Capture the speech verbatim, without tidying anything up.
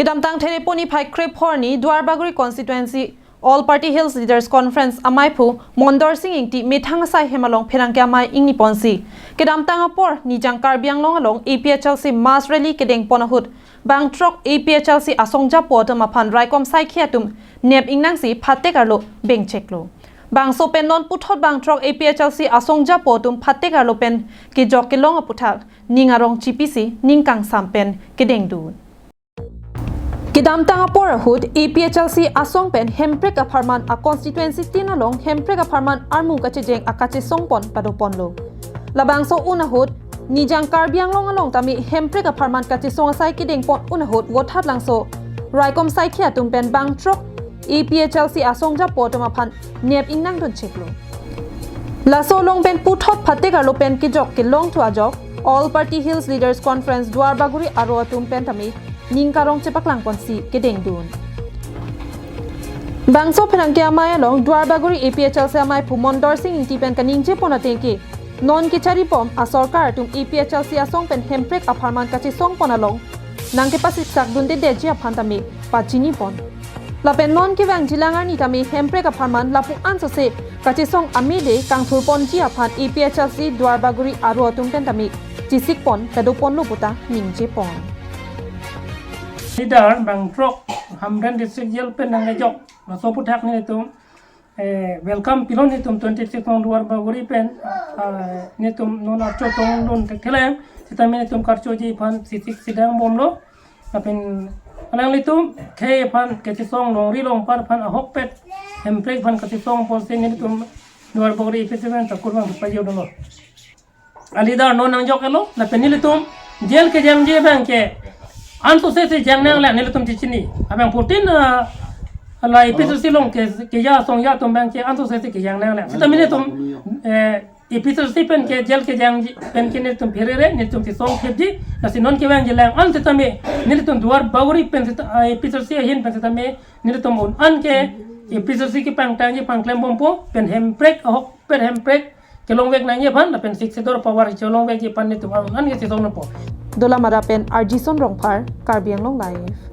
Kedamtang Therepo niphai krepho arni Duarbagori Constituency All Party Hills Leaders Conference amaiphu Mondor Sing Ingti methang asai hem along pherangke amei ingniponsi kedamtang apor Nijang Karbi Anglong along A P H L C mass rally kedengpon ahut bangthrok A P H L C asong japo atum aphan raikom saikhi atum nep ingnangsi phatek arlo bengcheklo. Bangso pen non puthot bangthrok A P H L C asong japo atum phatek arlo pen kejok kelong aputhak ning arong chipisi ning kangsam pen kedengdun. Kedamtang apor ahut A P H L C asong pen Hemprek apharman a constituency tin along Hemprek apharman armu kachejeng akachesongpon padoponlo. Labangso un ahut Nijang Karbi Anglong along tame Hemprek apharman kachesong asai kedengpon un ahut Vothatlangso raikom saikhi atum pen bangthrok A P H L C asong japo atum aphan nep ingnangduncheklo. Laso along pen puthot phatek arlo pen kejok kelongthu ajok All Party Hills Leaders Conference Duarbagori aro atum pen tame ning karong chepaklangponsi kedengdun. Bangso pherangke amei along Duarbagori A P H L C amaiphu Mondor Sing Ingti pen kaningjepon atengke non kecharibom asorkar atum A P H L C asong pen Hemprek apharman kachesongpon along nangkepasiksak dundedetji aphan tame pachinipon. Lapen non kevangjilang arni tame Hemprek apharman lapu ansose kachesong amede kangthurponji aphan A P H L C Duarbagori aro atum pen tame chesikpon padoponlo puta ningjepon. Leader bangthrok Hamren District Jail pen nangkejok laso aputhak nelitum eh, welcome pilon nelitum twenty-six nong Duarbagori pen, ah, nelitum non archot tongdun thekthelang sitame nelitum karchoji aphan sisik sidang bomlo. Lapen alanglitum khei aphan kachesong longri longpat aphan ahokpet Hemprek aphan kachesongponsi nelitum Duarbagori A P H L C pen ta kurvangthu pajirlo. A leader non nangjok-etlo, lapen nelitum jail kejangji abangke ansose si jang nangle nelitum chechini. Abangphutin, ah, la A P H L C along ke, keja asong ja atum abangke ansose si kejang nangle. Sitame nelitum, eh, A P H L C pen ke jail kejangji pen ke nelitum pherere, nelitum chesongthipji, lasi non kevangjilang an sitame nelitum Duarbagori pen sita, ah, A P H L C ahin pen sitame nelitum un an ke A P H L C kepangtangji pangklembompo pen Hemprek ahokpet Hemprek kelongvek nangji aphan lapen Sixth Schedule power chelongvekji aphan nelitum un an ke chesong nangpo. Dolamara pen Arjison Rongphar, Karbi Anglong Live.